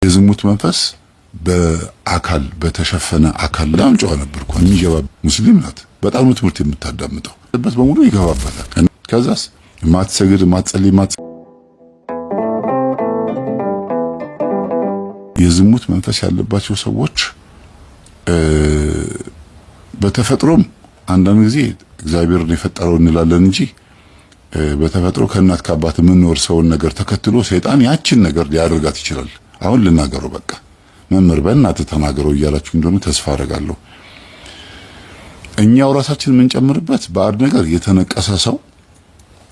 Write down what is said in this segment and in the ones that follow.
የዝሙት መንፈስ በአካል በተሸፈነ አካል በጣም ጨዋ ነበርኩ። የሚገባ ሙስሊም ናት። በጣም ነው ትምህርት የምታዳምጠው በት በሙሉ ይገባበታል። ከዛስ ማትሰግድ ማትጸልይ የዝሙት መንፈስ ያለባቸው ሰዎች በተፈጥሮም አንዳንድ ጊዜ እግዚአብሔርን የፈጠረው እንላለን እንጂ በተፈጥሮ ከእናት ከአባት የምንወርሰውን ነገር ተከትሎ ሰይጣን ያችን ነገር ሊያደርጋት ይችላል። አሁን ልናገረው በቃ መምህር በእናትህ ተናገረው እያላችሁ እንደሆነ ተስፋ አደርጋለሁ። እኛው ራሳችን የምንጨምርበት ባዕድ ነገር የተነቀሰ ሰው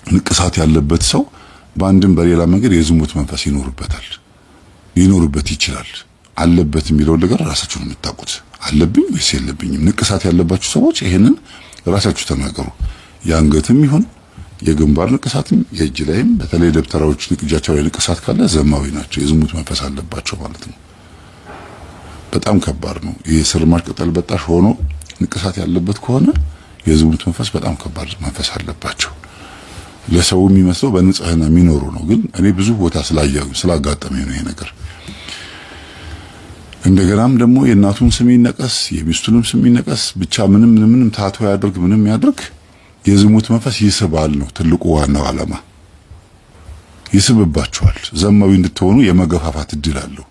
ንቅሳት ያለበት ሰው በአንድም በሌላ መንገድ የዝሙት መንፈስ ይኖርበታል፣ ሊኖርበት ይችላል። አለበት የሚለውን ነገር ራሳችሁ ነው የምታውቁት። አለብኝ ወይስ የለብኝም? ንቅሳት ያለባችሁ ሰዎች ይሄንን ራሳችሁ ተናገሩ። የአንገትም ይሁን የግንባር ንቅሳትም የእጅ ላይም በተለይ ደብተራዎች እጃቸው ላይ ንቅሳት ካለ ዘማዊ ናቸው፣ የዝሙት መንፈስ አለባቸው ማለት ነው። በጣም ከባድ ነው። የስር ማር ቅጠል በጣሽ ሆኖ ንቅሳት ያለበት ከሆነ የዝሙት መንፈስ በጣም ከባድ መንፈስ አለባቸው። ለሰው የሚመስለው በንጽህና የሚኖሩ ነው። ግን እኔ ብዙ ቦታ ስላጋጠመኝ ነው ይሄ ነገር። እንደገናም ደግሞ የእናቱን ስም ይነቀስ የሚስቱንም ስም ይነቀስ፣ ብቻ ምንም ምንም ታቶ ያድርግ ምንም ያድርግ የዝሙት መንፈስ ይስባል ነው ትልቁ ዋናው ዓላማ። ይስብባችኋል። ዘማዊ እንድትሆኑ የመገፋፋት እድል አለው።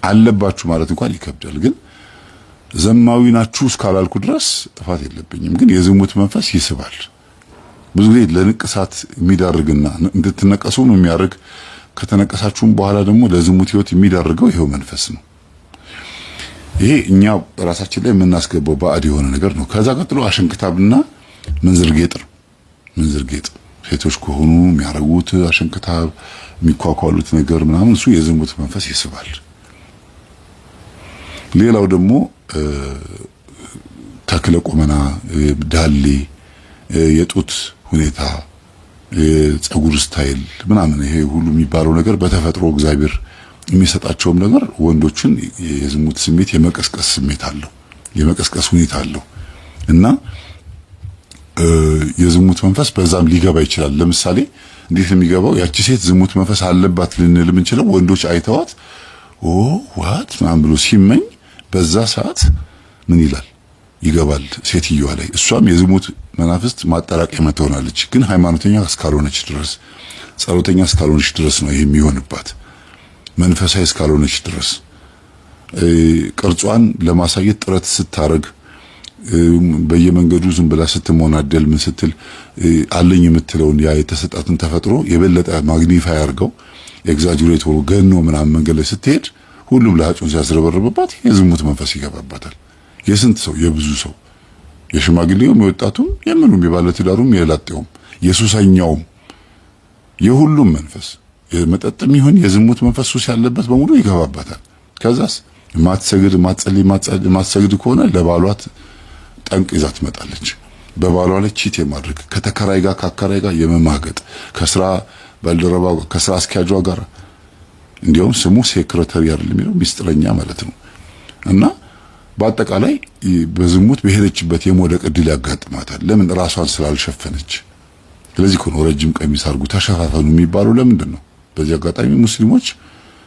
አለባችሁ ማለት እንኳን ይከብዳል። ግን ዘማዊ ናችሁ እስካላልኩ ድረስ ጥፋት የለብኝም። ግን የዝሙት መንፈስ ይስባል። ብዙ ጊዜ ለንቅሳት የሚዳርግና እንድትነቀሱም የሚያደርግ ከተነቀሳችሁም በኋላ ደግሞ ለዝሙት ሕይወት የሚዳርገው ይሄው መንፈስ ነው። ይሄ እኛ ራሳችን ላይ የምናስገባው ባዕድ የሆነ ነገር ነው። ከዛ ቀጥሎ አሸንክታብና ምንዝር ጌጥ ነው። ምንዝር ጌጥ ሴቶች ከሆኑ የሚያረጉት አሸንክታብ፣ የሚኳኳሉት ነገር ምናምን እሱ የዝሙት መንፈስ ይስባል። ሌላው ደግሞ ተክለ ቁመና፣ ዳሌ፣ የጡት ሁኔታ፣ የፀጉር style ምናምን ይሄ ሁሉ የሚባለው ነገር በተፈጥሮ እግዚአብሔር የሚሰጣቸውም ነገር ወንዶችን የዝሙት ስሜት የመቀስቀስ ስሜት አለው፣ የመቀስቀስ ሁኔታ አለው እና የዝሙት መንፈስ በዛም ሊገባ ይችላል። ለምሳሌ እንዴት ነው የሚገባው? ያቺ ሴት ዝሙት መንፈስ አለባት ልንል የምንችለው ወንዶች አይተዋት oh what ምናምን ብሎ ሲመኝ በዛ ሰዓት ምን ይላል? ይገባል ሴትዮዋ ላይ። እሷም የዝሙት መናፍስት ማጠራቀሚያ ትሆናለች። ግን ሃይማኖተኛ እስካልሆነች ድረስ፣ ጸሎተኛ እስካልሆነች ድረስ ነው ይሄ የሚሆንባት። መንፈሳዊ እስካልሆነች ድረስ ቅርጿን ለማሳየት ጥረት ስታረግ በየመንገዱ ዝም ብላ ስትሞናደል ምን ስትል አለኝ የምትለውን ያ የተሰጣትን ተፈጥሮ የበለጠ magnify አድርገው exaggerate ሆኖ ገኖ ምናምን መንገድ ላይ ስትሄድ ሁሉም ለሃጩን ሲያስረበርብባት የዝሙት መንፈስ ይገባባታል። የስንት ሰው የብዙ ሰው የሽማግሌውም፣ የወጣቱም፣ የምኑም፣ የባለትዳሩም፣ የላጤውም፣ የሱሰኛውም የሁሉም መንፈስ የመጠጥም ይሁን የዝሙት መንፈስ ሱስ ያለበት በሙሉ ይገባባታል። ከዛስ ማትሰግድ ማትጸልይ ማትሰግድ ከሆነ ለባሏት ጠንቅ ይዛ ትመጣለች። በባሏ ላይ cheat የማድረግ ከተከራይ ጋር ከአከራይ ጋር የመማገጥ ከስራ ባልደረባ ከስራ አስኪያጇ ጋር እንዲያውም ስሙ secretary አይደል የሚለው ሚስጥረኛ ማለት ነው። እና በአጠቃላይ በዝሙት በሄደችበት የመውደቅ እድል ያጋጥማታል። ለምን? ራሷን ስላልሸፈነች። ስለዚህ እኮ ነው ረጅም ቀሚስ አድርጉ ተሸፋፈኑ የሚባለው ለምንድን ነው? በዚህ አጋጣሚ ሙስሊሞች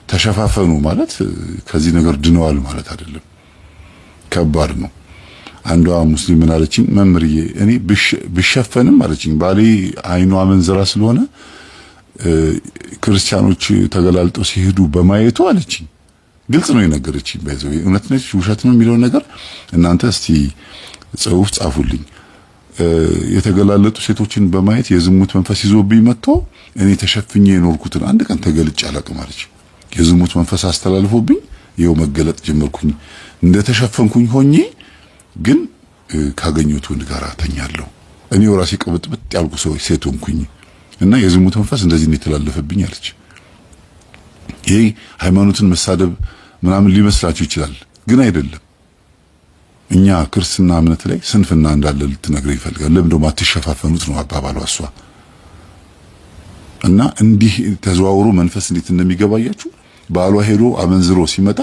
ተሸፋፈኑ ማለት ከዚህ ነገር ድነዋል ማለት አይደለም። ከባድ ነው። አንዷ ሙስሊም ምን አለችኝ? መምህርዬ እኔ ብሸፈንም አለችኝ ባሌ አይኗ አመንዝራ ስለሆነ ክርስቲያኖች ተገላልጠው ሲሄዱ በማየቱ አለችኝ። ግልጽ ነው የነገረችኝ። ባይዘው እውነት ነች ውሸት ነው የሚለውን ነገር እናንተ እስቲ ጽሁፍ ጻፉልኝ። የተገላለጡ ሴቶችን በማየት የዝሙት መንፈስ ይዞብኝ መጥቶ እኔ ተሸፍኜ የኖርኩትን አንድ ቀን ተገልጬ አላውቅም አለች። የዝሙት መንፈስ አስተላልፎብኝ ይኸው መገለጥ ጀመርኩኝ። እንደተሸፈንኩኝ ሆኜ ግን ካገኘሁት ወንድ ጋር ተኛለሁ። እኔው ራሴ ቅብጥብጥ ያልኩ ሰው ሴት ሆንኩኝ እና የዝሙት መንፈስ እንደዚህ ነው የተላለፈብኝ አለች። ይሄ ሃይማኖትን መሳደብ ምናምን ሊመስላችሁ ይችላል፣ ግን አይደለም። እኛ ክርስትና እምነት ላይ ስንፍና እንዳለ ልትነግረኝ ይፈልጋል። ለምን ደግሞ አትሸፋፈኑት ነው አባባሏ እሷ። እና እንዲህ ተዘዋውሮ መንፈስ እንዴት እንደሚገባያችሁ ባሏ ሄዶ አመንዝሮ ሲመጣ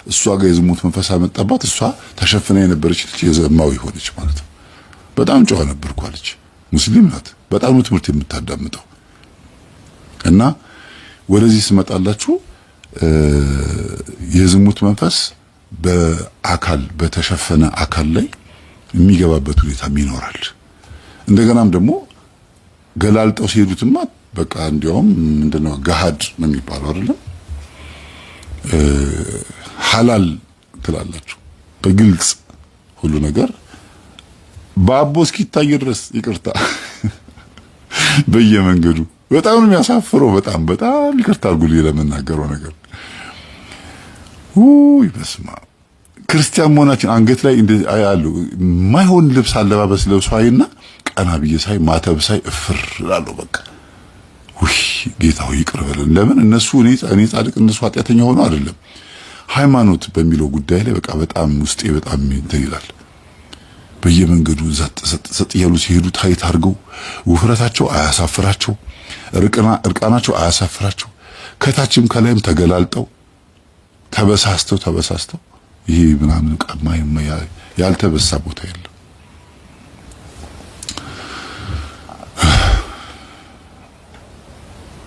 እሷ ጋር የዝሙት መንፈስ አመጣባት። እሷ ተሸፍና የነበረች ልጅ የዘማዊ ሆነች ማለት ነው። በጣም ጨዋ ነበርኩ አለች። ሙስሊም ናት። በጣም ነው ትምህርት የምታዳምጠው። እና ወደዚህ ስመጣላችሁ የዝሙት መንፈስ በአካል በተሸፈነ አካል ላይ የሚገባበት ሁኔታም ይኖራል። እንደገናም ደግሞ ገላልጠው ሲሄዱትማ በቃ እንዲያውም ምንድነው ገሃድ ነው የሚባለው አይደለም፣ ሐላል ትላላችሁ በግልጽ ሁሉ ነገር በአቦ እስኪታይ ድረስ ይቅርታ፣ በየመንገዱ በጣም ነው የሚያሳፍረው። በጣም በጣም ይቅርታ አድርጉልኝ ለምናገረው ነገር። ውይ በስመ አብ። ክርስቲያን መሆናችን አንገት ላይ እንደዚህ አያሉ የማይሆን ልብስ አለባበስ ለብሶ አይና ቀና ብዬ ሳይ ማተብ ሳይ እፍር እላለሁ። በቃ ውይ ጌታ ሆይ ይቅር በለን። ለምን እነሱ እኔ ጻድቅ እነሱ ኃጢአተኛ ሆኖ አይደለም፣ ሃይማኖት በሚለው ጉዳይ ላይ በቃ በጣም ውስጤ በጣም እንትን ይላል። በየመንገዱ ዘጥ ዘጥ ዘጥ እያሉ ሲሄዱ tight አድርገው ውፍረታቸው አያሳፍራቸው፣ እርቃናቸው አያሳፍራቸው፣ ከታችም ከላይም ተገላልጠው ተበሳስተው ተበሳስተው ይሄ ምናምን ቀማ ያልተበሳ ቦታ የለም።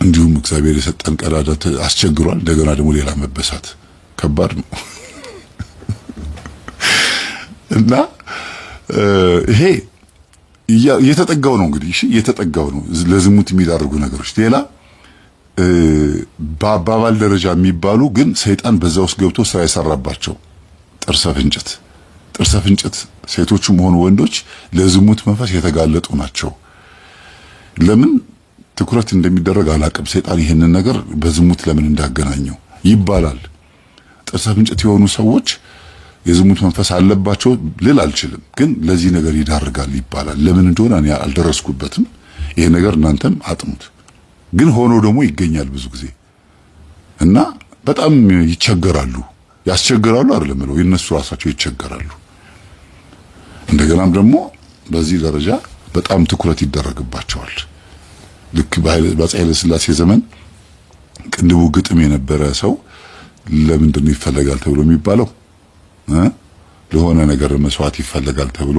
እንዲሁም እግዚአብሔር የሰጠን ቀዳዳ አስቸግሯል። እንደገና ደግሞ ሌላ መበሳት ከባድ ነው እና ይሄ እየተጠጋው ነው እንግዲህ፣ እሺ እየተጠጋው ነው ለዝሙት የሚዳርጉ ነገሮች። ሌላ በአባባል ደረጃ የሚባሉ ግን ሰይጣን በዛ ውስጥ ገብቶ ስራ የሰራባቸው ጥርሰ ፍንጭት፣ ጥርሰ ፍንጭት ሴቶቹም ሆኑ ወንዶች ለዝሙት መንፈስ የተጋለጡ ናቸው። ለምን ትኩረት እንደሚደረግ አላቅም። ሰይጣን ይሄንን ነገር በዝሙት ለምን እንዳገናኘው ይባላል። ጥርሰ ፍንጭት የሆኑ ሰዎች የዝሙት መንፈስ አለባቸው ልል አልችልም፣ ግን ለዚህ ነገር ይዳርጋል ይባላል። ለምን እንደሆነ እኔ አልደረስኩበትም። ይሄ ነገር እናንተም አጥኑት። ግን ሆኖ ደግሞ ይገኛል ብዙ ጊዜ እና በጣም ይቸገራሉ። ያስቸግራሉ አይደለም ብለው የነሱ ራሳቸው ይቸገራሉ። እንደገናም ደግሞ በዚህ ደረጃ በጣም ትኩረት ይደረግባቸዋል። ልክ በአፄ ኃይለ ሥላሴ ዘመን ቅንድቡ ግጥም የነበረ ሰው ለምንድን ነው ይፈለጋል ተብሎ የሚባለው? ለሆነ ነገር መስዋዕት ይፈለጋል ተብሎ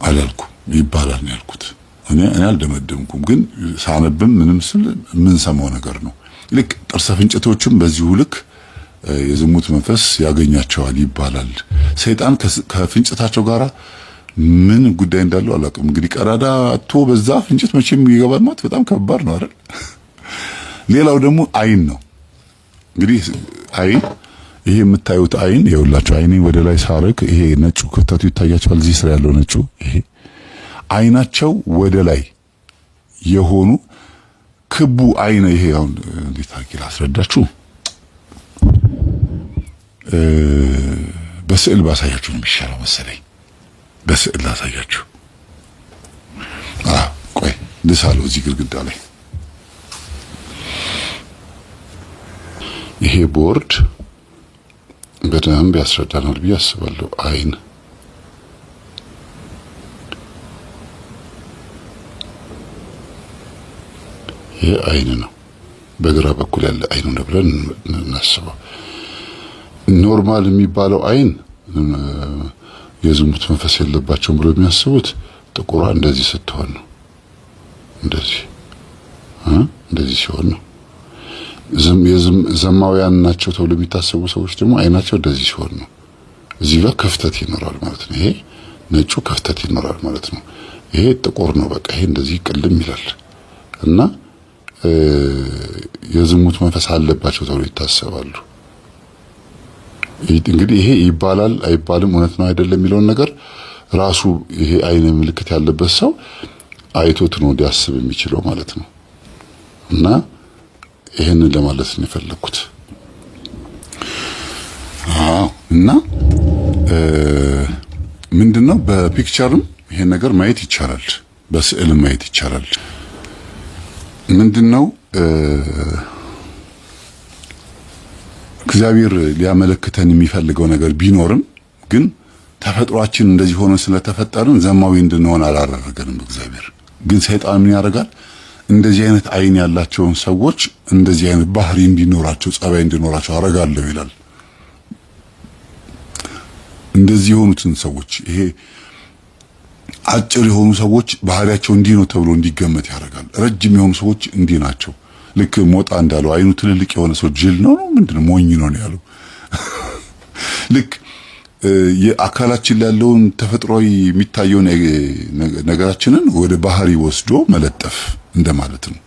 አላልኩም፣ ይባላል ነው ያልኩት። እኔ አልደመደምኩም፣ ግን ሳነብም ምንም ስል የምንሰማው ነገር ነው። ልክ ጥርሰ ፍንጭቶችም በዚሁ ልክ የዝሙት መንፈስ ያገኛቸዋል ይባላል። ሰይጣን ከፍንጭታቸው ጋራ ምን ጉዳይ እንዳለው አላውቅም። እንግዲህ ቀዳዳ አጥቶ በዛ ፍንጭት መቼም ይገባል ማለት በጣም ከባድ ነው አይደል? ሌላው ደግሞ አይን ነው። እንግዲህ አይን ይሄ የምታዩት አይን ይኸውላችሁ፣ አይኔ ወደ ላይ ሳርግ ይሄ ነጩ ክፍተቱ ይታያቸዋል። እዚህ ስራ ያለው ነጩ ይሄ አይናቸው ወደ ላይ የሆኑ ክቡ አይን ይሄ አሁን እንዴት አድርጌ ላስረዳችሁ? በስዕል ባሳያችሁ ነው የሚሻለው መሰለኝ። በስዕል ላሳያችሁ። ቆይ ልሳለው እዚህ ግድግዳ ላይ ይሄ ቦርድ በደንብ ያስረዳናል ብዬ አስባለሁ። አይን ይሄ አይን ነው። በግራ በኩል ያለ አይን ነው ብለን እናስበው። normal የሚባለው አይን የዝሙት መንፈስ የለባቸውም ብሎ የሚያስቡት ጥቁሯ እንደዚህ ስትሆን ነው። እንደዚህ እንደዚህ ሲሆን ነው። ዘማውያን ናቸው ተብሎ የሚታሰቡ ሰዎች ደግሞ አይናቸው እንደዚህ ሲሆን ነው። እዚህ ጋር ክፍተት ይኖራል ማለት ነው። ይሄ ነጩ ክፍተት ይኖራል ማለት ነው። ይሄ ጥቁር ነው። በቃ ይሄ እንደዚህ ቅልም ይላል እና የዝሙት መንፈስ አለባቸው ተብሎ ይታሰባሉ። እንግዲህ ይሄ ይባላል አይባልም እውነት ነው አይደለም የሚለውን ነገር ራሱ ይሄ አይን ምልክት ያለበት ሰው አይቶት ነው ሊያስብ የሚችለው ማለት ነው። እና ይሄንን ለማለት ነው የፈለኩት። አዎ እና ምንድነው በ picture ም ይሄን ነገር ማየት ይቻላል፣ በስዕልም ማየት ይቻላል። ምንድነው እግዚአብሔር ሊያመለክተን የሚፈልገው ነገር ቢኖርም ግን ተፈጥሯችን እንደዚህ ሆኖ ስለተፈጠርን ዘማዊ እንድንሆን አላደረገንም። እግዚአብሔር ግን ሰይጣን ምን ያደርጋል? እንደዚህ አይነት አይን ያላቸውን ሰዎች እንደዚህ አይነት ባህሪ እንዲኖራቸው ጸባይ እንዲኖራቸው አደርጋለሁ ይላል። እንደዚህ የሆኑትን ሰዎች ይሄ አጭር የሆኑ ሰዎች ባህሪያቸው እንዲህ ነው ተብሎ እንዲገመት ያደርጋል። ረጅም የሆኑ ሰዎች እንዲህ ናቸው። ልክ ሞጣ እንዳለው አይኑ ትልልቅ የሆነ ሰው ጅል ነው ነው ምንድነው ሞኝ ነው ነው ያለው። ልክ የአካላችን ላይ ያለውን ተፈጥሯዊ የሚታየውን ነገራችንን ወደ ባህሪ ወስዶ መለጠፍ እንደማለት ነው።